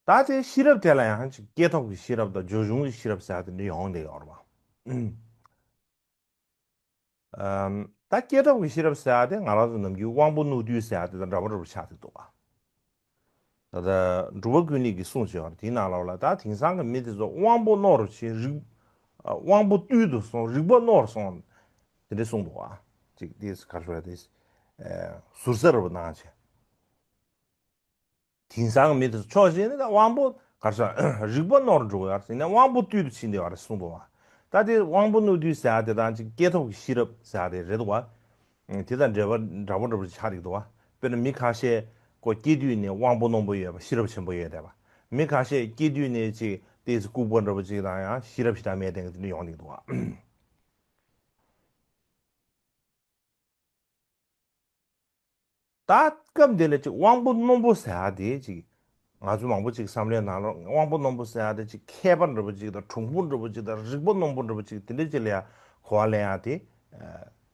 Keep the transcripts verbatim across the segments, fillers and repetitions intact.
ད་དེ་ཤེས་རབ་དེ་ལ་ཡང་ཅིག་སྐྱེས་ཐོབ་ཀྱི་ཤེས་རབ་དང་སྦྱོར་བྱུང་གི་ཤེས་རབ་ཟེར་ཡ་དེ་འདྲ་ཡོང་བསྡད་ཡོད་རེད་པ། ཨམ། ད་སྐྱེས་ཐོབ་ཀྱི་ཤེས་རབ་ཟེར་ཡ་དེ་ང་རང་ཚོ་ནམ་རྒྱུན་དབང་པོ་རྣོ་རྟུལ་ཟེར་ཡ་དེ་དང་འདྲ་པོ་འདྲ་པོ་ཆགས་ཀྱི་འདུག་ག། ད་ལྟ་འགྲོ་བ་ཀུན་ལེགས་ཀྱི་གསུང་བྱས་པ་དེའི་ནང་ལོགས་ལ་ད་དེང་སང་གི་མི་དེ་ཚོ་དབང་པོ་རྣོ་རུ་ཕྱིན་རིག་དབང་པོ་རྟུལ་དུ་སོང་རིག་པ་རྣོ་རུ་སོང་དེ་འདྲ་གསུངས་འདུག་ག། ཅིག་དེ་ག་རེ་ཟུར་ཟ་རུ་གནང་བྱས། དེང་སང་མི་དེ་ཕྱོགས་གཅིག་ནས་ད་དབང་པོ་ག་རེ་ཟེར་རིག་པ་རྣོ་རུ་འགྲོ་གི་ཡོད་རེད་ཟེར་ནས་དབང་པོ་རྟུལ་དུ་ཕྱིན་བསྡད་པ་རེད་གསུངས་འདུག་བ། ད་དེ་དབང་པོ་རྣོ་རྟུལ་ཟེར་ཡ་དེ་དང་ཅིག་སྐྱེས་ཐོབ་ཀྱི་ཤེས་རབ་ཟེར་ཡ་དེ་རེད་འདུག་བ། དེ་དང་འབྲེལ་བ་འདྲ་པོ་འདྲ་པོ་ཆགས་ཀྱི་འདུག་བ། དཔེར་ན་མི་ཁ་ཤས་ཁོ་སྐྱེས་དུས་ནས་དབང་པོ་རྣོན་པོ་ཡོད་པ་ཤེས་རབ་ཆེན་པོ་ཡོད་བསྡད་པ། མི་ཁ་ཤས་སྐྱེས་དུས་ནས་ཅིག་ཏོག་ཙམ་ལྐུགས་པ་འདྲ་པོ་ཅིག་དང་ཡང་ཤེས་རབ་ཞེ་དྲག་མེད་བསྡད་མཁན་དེ་འདྲ་ཡོང་གི་འདུག་བ། ད་སྐབས་འདི་ལ་ཅིག་དབང་པོ་རྣོན་པོ་ཟེར་ཡ་དེ་ཅིག་ང་ཚོ་མང་པོ་ཅིག་བསམ་བློའི་ནང་ལ་དབང་པོ་རྣོན་པོ་ཟེར་ཡ་དེ་ཅིག་མཁས་པ་འདྲ་པོ་ཅིག་དང་གྲུང་པོ་འདྲ་པོ་ཅིག་དང་རིག་པ་རྣོན་པོ་འདྲ་པོ་ཅིག་དེ་འདྲ་ཅིག་ལ་ཡ་གོ་བ་ལེན་ཡ་དེ་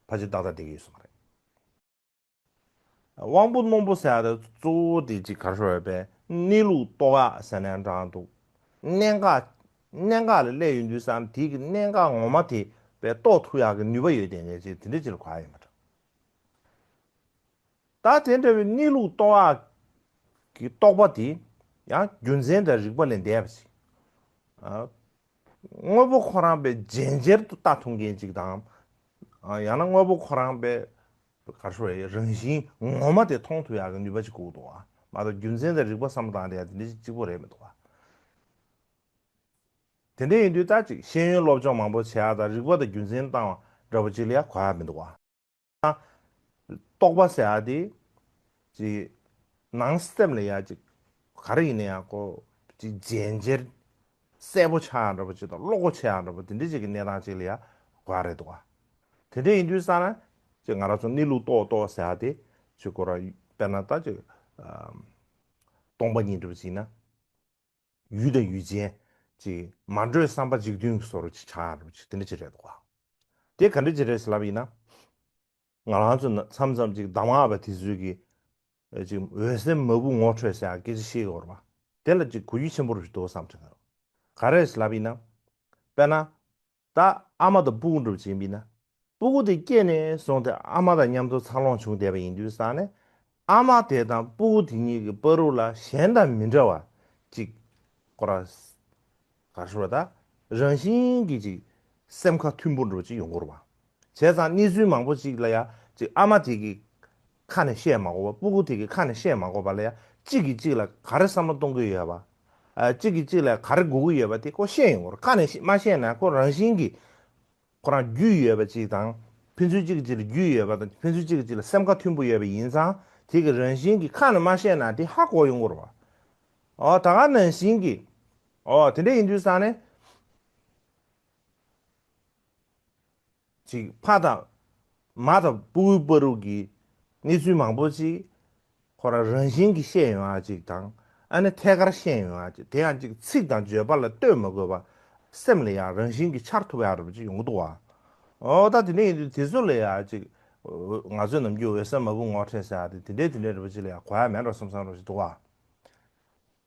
ཕལ་ཆེར་ཏག་ཏག་བསྡད་ཀྱི་ཡོད་ས་མ་རེད། དབང་པོ་རྣོན་པོ་ཟེར་ཡ་དེ་གཙོ་བོ་དེ་ཅིག་ག་རེ་ཟེར་བས་གནས་ལུགས་རྟོགས་ཡ་ཟེར་ནའང་འདྲ་འདུག་གནད་འགག་གནད་འགག་ལ་སླེབས་ཡོང་དུས་ཙང་དེ་གི་གནད་འགག་ངོ་མ་དེ་བས་རྟོགས་ཐུབ་ཡག་གི་ནུས་པ་ཡོད་དེ་ངས་ཅིག་དེ་འདྲ་ཅིག་ལ་གོ་ཡ་ཡིན་པ་འདྲ། ད་དེ་འདྲ་བའི་གནས་ལུགས་རྟོགས་ཡག་གི་རྟོགས་པ་དེ་ཡང་རྒྱུ་མཚན་དང་རིགས་པ་ལས་འདས་པ་ཞིག་ཨ། དངོས་པོ་ཁོ་རང་པའི་རྗེན་ཅེར་དུ་ལྟ་ཐུབ་མཁན་ཅིག་དང་། ཨ། ཡང་ན་དངོས་པོ་ཁོ་རང་པའི་ག་རེ་ཟེར་བའི་རང་བཞིན་ངོ་མ་དེ་མཐོང་ཐུབ་ཡག་གི་ནུས་པ་ཅིག་དགོས་འདུག་བ། མ་གཏོགས་རྒྱུ་མཚན་དང་རིགས་པ་བསམ་བློ་བཏང་བསྡད་ཡ་དེ་འདྲ་ཅིག་གཅིག་པོ་རེད་མི་འདུག་བ། དེ་འདྲ་ཡིན་དུས་ད་ཅིག་ཤེས་ཡོན་སློབ་སྦྱོང་མང་པོ་བྱེད་ཡག་དང་རིགས་པ་དང་རྒྱུ་མཚན་བཏང་བ་འདྲ་པོ་ཅིག་ལ་ཡ་གོ་ཡ་མི་འདུག་བ། རྟོགས་པ་ཟེར་ཡ་དེ་ཅིག་ནང་སེམས་ལ་ཡ་ཅིག་ག་རེ་ཡིན་ན་ཡང་ཁོ་ཅིག་རྗེན་ཅེར་གསལ་པོ་ཆགས་ཡག་འདྲ་པོ་ཅིག་དང་བློ་ཁོག་ཆེ་ཡག་འདྲ་པོ་དེ་འདྲ་ཅིག་གི་གནས་སྟངས་ཅིག་ལ་ཡ་གོ་ཡ་རེད་འདུག་བ། དེ་འདྲ་ཡིན་དུས་ཙང་ན་ཅིག་ང་རང་ཚོ་གནས་ལུགས་རྟོགས་རྟོགས་ཟེར་ཡ་དེ་ཅིག་ཁོ་རང་དཔེར་ན་ད་ཅིག་ཨམ། སྟོང་པ་ཉིད་འདྲ་པོ་ཅིག་ཡིན་ན། ཡུལ་དང་ཡུལ་ཅན། ཅིག་མ་འདྲེས་བསམ་པ་འཇིག་རྟེན་གྱི་བཟོ་འདྲ་ཅིག་ཆགས་འདྲ་པོ་ཅིག་དེ་འདྲ་ཅིག་རེད་འདུག་བ། དེ་ག་འདྲ་ཅིག་རེད་ཟེར་ལབ་ཡིན་ན། ང་རང་ཚོ་ན་མཚམས་མཚམས་ཅིག་གདམས་ངག་པ་དེ་ཚོས་ཀྱི། ཨེ་ཅིག་འོད་གསལ་མ་བུ་ངོ་འཕྲོད་ཟེར་ཡག་སྐད་ཆ་བཤད་ཀྱི་ཡོད་རེད་པ། དེ་ལ་ཅིག་གོ་རྒྱུ་ཆེན་པོ་རེད་འདུག་བསམ་དྲན་གྱི་རེད། ག་རེ་ཟེར་ལབ་ཡིན་ན། དཔེར་ན། ད་ཨ་མ་དང་སྤུ་གུ་འདྲ་པོ་ཅིག་ཡིན་པ་ཡིན་ན། སྤུ་གུ་དེ་སྐྱེས་ནས་བཟུང་སྟེ་ཨ་མ་དང་མཉམ་དུ་འཚར་ལོངས་བྱུང་བསྡད་པ་ཡིན་དུས་ཙང་ནས། ཨ་མ་དེ་དང་སྤུ་གུ་དེ་གཉིས་ཀྱི་བར་དུ་ལ་གཞན་དང་མི་འདྲ་བ་ཅིག་ཁོ་རང་། ག་རེ་ཟེར་བ་ད། རང་བཞིན་གྱིས་ཅིག་སེམས་ཁ་མཐུན་པོ་འདྲ་པོ་ཅིག་ཡོང་གི་རེད་པ། བྱས་ཙང་གནས་ཚུལ་མང་པོ་ཅིག་ལ་ཡ་ཅིག་ཨ་མ་དེ་གི་ཁ་ནས་བཤད་མ་དགོས་པ། སྤུ་གུ་དེ་གི་ཁ་ནས་བཤད་མ་དགོས་པ་ལ་ཡ་གཅིག་གིས་གཅིག་ལ་ག་རེ་བསམ་བློ་གཏོང་གི་ཡོད་པ། ཨ། གཅིག་གིས་གཅིག་ལ་ག་རེ་དགོས་ཀྱི་ཡོད་པ་དེ་ཁོ་ཤེས་ཡོང་གི་རེད། ཁ་ནས་མ་བཤད་ན་ཁོ་རང་བཞིན་གྱིས་ཁོ་རང་རྒྱུས་ཡོད་པ་ཅིག་དང་། ཕན་ཚུན་གཅིག་གིས་གཅིག་ལ་རྒྱུས་ཡོད་པ་དང་ཕན་ཚུན་གཅིག་གིས་གཅིག་ལ་སེམས་ཁ་མཐུན་པོ་ཡོད་པ་ཡིན་ཙང་དེ་གི་རང་བཞིན་གྱིས་ཁ་ནས་མ་བཤད་ན་དེ་ཧ་གོ་ཡོང་གི་རེད་པ། ཨོ་ད་ག་ནང་བཞིན་གྱིས། ཨོ་དེ་འདྲ་ཡིན་དུས་ཙང་ནས། ཅིག་ཕ་དང་། མ་དང་སྤུ་གུའི་བར་དུ་གི་གནས་ཚུལ་མང་པོ་ཅིག་ཁོ་རང་རང་བཞིན་གྱིས་ཤེས་ཡོང་ཡ་ཅིག་དང་། ཨ་ནི་ཐད་ཀར་ཤེས་ཡོང་ཡ་ཅིག་དེ་ཡང་ཅིག་ཚིག་དང་བརྗོད་པ་ལ་ལྟོས་མ་དགོས་པ། སེམས་ལ་ཡང་རང་བཞིན་གྱིས་འཆར་ཐུབ་ཡ་འདྲ་པོ་ཅིག་ཡོང་གི་འདུག་བ། ཨོ་ད་དེ་འདྲ་ཡིན་དུས་དེ་ཚོ་ལ་ཡ་ཅིག་ང་ཚོས་ནམ་རྒྱུན་འོད་གསལ་མ་བུ་ངོ་འཕྲད་ཟེར་ཡ་དེ་དེ་འདྲའི་དེ་འདྲའི་འདྲ་པོ་ཅིག་ལ་ཡ་གོ་ཡ་མེད་འགྲོ་བསམ་བསམ་འདྲ་པོ་ཅིག་འདུག་བ།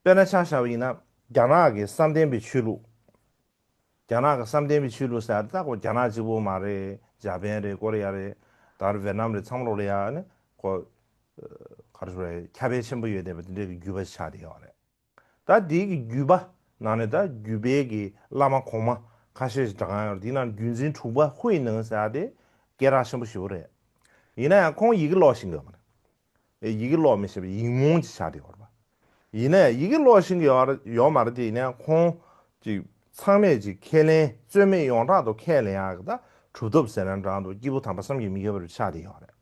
དཔེར་ན་ཆ་བཞག་པ་ཡིན་ན། རྒྱ་ནག་གི་བསམ་གཏན་པའི་ཆོས་ལུགས། རྒྱ་ནག་གི་བསམ་གཏན་པའི་ཆོས་ལུགས་ཟེར་ཡ་དེ་ད་ཁོ་རྒྱ་ནག་གཅིག་པུ་མ་རེད། འཇར་པན་རེད། ཀོ་རི་ཡ་རེད། ད་རུ་ཝེ་ནམ་རེད། མཚམས་ལོགས་ལ་ཡ་ནི་ཁོ། ག་རེ་ཟེར་རེད། ཁྱབ་སྤེལ་ཆེན་པོ་ཡོད་བསྡད་པ་དེ་འདྲའི་གི་བརྒྱུད་པ་ཆགས་བསྡད་ཡོད་རེད། ད་དེའི་གི་བརྒྱུད་པ་ནང་ནས་ད་བརྒྱུད་པའི་གི་བླ་མ་གོང་མ་ཁ་ཤས་ཤིག་གྲགས་ཡོད་རེད། དེའི་ནང་བརྒྱུད་འཛིན་དྲུག་པ་ཧུའེ་ནན་ཟེར་ཡ་དེ་སྐད་གྲགས་ཆེན་པོ་ཞེ་པོ་རེད། ཡིན་ན་ཡང་ཁོང་ཡི་གེ་ཀློག་ཤེས་ཀྱི་ཡོད་མ་རེད། ཡི་གེ་ཀློག་མི་ཤེས་པའི་ཡིག་རྨོངས་ཅིག་ཆགས་བསྡད་ཡོད་རེད་པ། ཡིན་ན་ཡང་ཡི་གེ་ཀློག་ཤེས་ཀྱི་ཡོད་རེད། ཡོད་མ་རེད་དེ། ཡིན་ན་ཡང་ཁོང་ཅིག་ཚང་མས་ཅིག་ཁས་ལེན། རྩོད་མེད་ཡོངས་གྲགས་དུ་ཁས་ལེན་ཡག་གི་ད་གྲུབ་ཐོབ་ཟེར་ན་འདྲ་འདུག་སྐྱེས་བུ་དམ་པ་བསམ་གྱིས་མི་ཁྱབ་པ་རུ་ཆགས་བསྡད་ཡོད་རེད།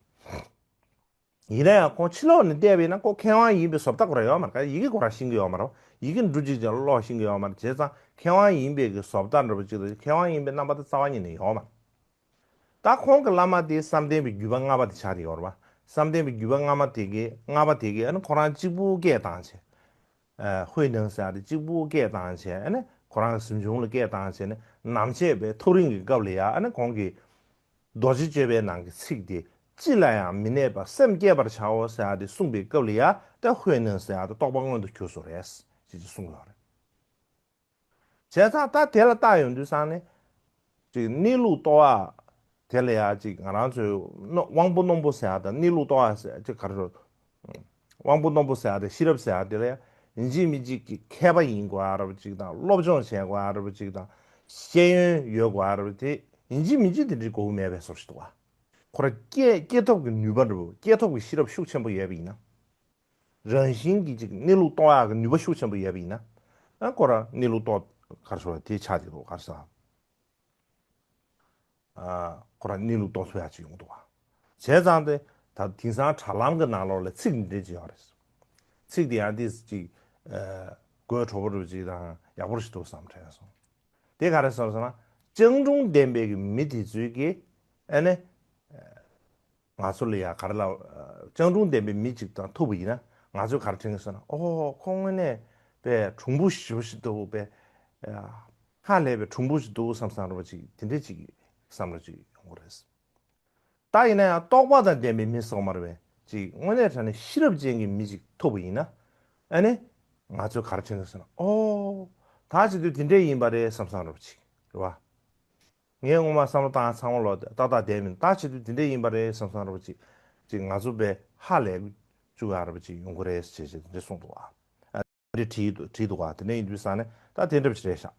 ཡིན་ན་ཡང་ཁོང་ཕྱི་ལོགས་ནས་བལྟས་པ་ཡིན་ན་ཁོ་མཁས་དབང་ཡིན་པའི་བཟོ་ལྟ་ཁོ་རང་ཡོད་མ་རེད། ཡི་གེ་ཁོ་རང་ཤེས་ཀྱི་ཡོད་མ་རེད། ཡི་གེ་འབྲུ་གཅིག་ཀྱང་ཀློག་ཤེས་ཀྱི་ཡོད་མ་རེད། བྱས་ཙང་མཁས་དབང་ཡིན་པའི་གི་བཟོ་ལྟ་འདྲ་པོ་ཅིག་དང་མཁས་དབང་ཡིན་པའི་རྣམ་པ་དེ་རྩ་བ་ཉིད་ནས་ཡོད་མ་རེད། ད་ཁོང་གི་བླ་མ་དེ་བསམ་གཏན་པའི་བརྒྱུད་པ་ལྔ་པ་དེ་ཆགས་བསྡད་ཡོད་རེད་པ། བསམ་གཏན་པའི་བརྒྱུད་པ་ལྔ་པ་དེ་གི་ལྔ་པ་དེ་གི་ཨ་ནི་ཁོ་རང་གཅིག་པུ་སྐད་བཏང་བྱས། ཨ། ཧུའེ་ནན་ཟེར་ཡ་དེ་གཅིག་པུ་སྐད་བཏང་བྱས། ཨ་ནི་ཁོ་རང་གི་གཟིམ་ཆུང་ལ་སྐད་བཏང་བྱས་ནས་ནམ་ཕྱེད་པའི་ཐག་རིང་གི་སྐབས་ལ་ཡ། ཨ་ནི་ཁོང་གིས་རྡོ་རྗེ་གཅོད་པའི་ནང་གི་ཚིག་དེ། ཅི་ལ་ཡང་མི་གནས་པར་སེམས་བསྐྱེད་པར་བྱའོ་ཟེར་ཡ་དེ་གསུངས་པའི་སྐབས་ལ་ཡ། ད་ཧུའེ་ནན་ཟེར་ཡ་དེ་རྟོགས་པ་མངོན་དུ་གྱུར་སོང་རེད། ཅེས་གསུངས་ཡོད་རེད། བྱས་ཙང་ད་དེ་ལ་བལྟ་ཡོང་དུས་ཙང་ནས་ཅིག་གནས་ལུགས་རྟོགས་ཡ་དེ་ལ་ཡ་ཅིག་ང་རང་ཚོའི་དབང་པོ་རྣོན་པོ་ཟེར་ཡ་དང་གནས་ལུགས་རྟོགས་ཡ་ཟེར་ཅིག་ག་རེ་ཟེར། དབང་པོ་རྣོན་པོ་ཟེར་ཡ་དེ་ཤེས་རབ་ཟེར་ཡ་དེ་ལ་ཡ་ཡིན་གཅིག་མིན་གཅིག་གི་མཁས་པ་ཡིན་དགོས་ཡ་ར་བ་ཅིག་དང་སློབ་སྦྱོང་བྱེད་དགོས་ཡ་ར་བ་ཅིག་དང་ཤེས་ཡོན་ཡོད་དགོས་ཡ་ར་བ་དེ་ཡིན་གཅིག་མིན་གཅིག་དེ་འདྲའི་དགོས་མེད་པའི་བཟོ་ཞིག་འདུག་བ། ཁོ་ར་སྐྱེ་སྐྱེ་ཐབས་ཀྱི་ནུས་པ་འདྲ་བོ་སྐྱེ་ཐབས་ཀྱི་ཤེས་རབ་ཤུགས་ཆེན་པོ་ཡོད་པ་ཡིན་ན། རང་བཞིན་གྱིས་ཅིག་གནས་ལུགས་རྟོགས་ཡག་གི་ནུས་པ་ཤུགས་ཆེན་པོ་ཡོད་པ་ཡིན་ན། ཨ་ཁོ་རང་གནས་ལུགས་རྟོགས་ག་རེ་ཟེར་བ་དེ་ཆགས་ཀྱི་འདུག་ག་རེ་ཟེར། ཨ་ཁོ་རང་གནས་ལུགས་རྟོགས་ཐུབ་ཡག་ཅིག་ཡོང་གི་འདུག་བ། བྱས་ཙང་དེ་ད་དེང་སང་དྲ་ལམ་གྱི་ནང་ལོགས་ལ་ཚིག་འདི་འདྲ་ཅིག་ཡོད་རེད། ཚིག་འདི་ཡང་ཏིས་ཅིག་ཨ་དགོད་བྲོ་པོ་འདྲ་བོ་ཅིག་དང་ཡག་པོ་ཞིག་འདུག་བསམ་དྲན་སོང་། དེ་ག་རེ་ཟེར་ཟེར་ན། སྤྱང་གྲུང་ལྡན་པའི་གི་མི་དེ་ཚོའི་གི་ཨ་ནི། ང་ཚོ་ལ་ཡ་ག་རེ་ལབ། སྤྱང་གྲུང་ལྡན་པའི་མི་གཅིག་དང་ཐུག་པ་ཡིན་ན་ང་ཚོས་ག་རེ་དྲན་གྱི་ཟེར་ན། ཨོ་ཁོ་དངོས་གནས་པའི་གྲུང་པོ་ཞེ་པོ་ཞིག་འདུག་པས། ཧ་ལས་པའི་གྲུང་པོ་ཞིག་འདུག་བསམ་བསམ་འདྲ་བ་ཅིག་དེ་འདྲ་ཅིག་བསམ་བློ་ཅིག་ཡོང་གི་རེད། ད་ཡིན་ན་ཡང་རྟོགས་པ་དང་ལྡན་པའི་མི་སོགས་མ་རེད་པས་ཅིག་དངོས་གནས་དྲང་གནས་ཤེས་རབ་ཅན་གྱི་མི་ཅིག་ཐུག་པ་ཡིན་ན། ཨ་ནི། ང་ཚོས་ག་རེ་དྲན་གྱི་ཟེར་ན། ཨོ། ད་བྱེད་དུས་དེ་འདྲ་ཡིན་པ་རེད་བསམ་བསམ་འདྲ་བ་ཅིག་རེད་བ། ངས་སྔོན་མ་བསམ་བློ་བཏང་ཚང་མ་ལོག་ཏག་ཏག་བསྡད་མིན། ད་བྱེད་དུས་དེ་འདྲ་ཡིན་པ་རེད་བསམ་བསམ་འདྲ་བ་ཅིག་ཅིག་ང་ཚོ་པས་ཧ་ལས་བཅུག་ཡག་འདྲ་བ་ཅིག་ཡོང་གི་རེད་ཅེས་ཅེས་དེ་འདྲ་གསུངས་འདུག་ཨ། དེ་འདྲ་བྲིས་འདུག་བྲིས་འདུག་ཨ། དེ་འདྲ་ཡིན་དུས་ཙང་ནས་ད་དེ་འདྲ་བ་ཅིག་རེད་ཤག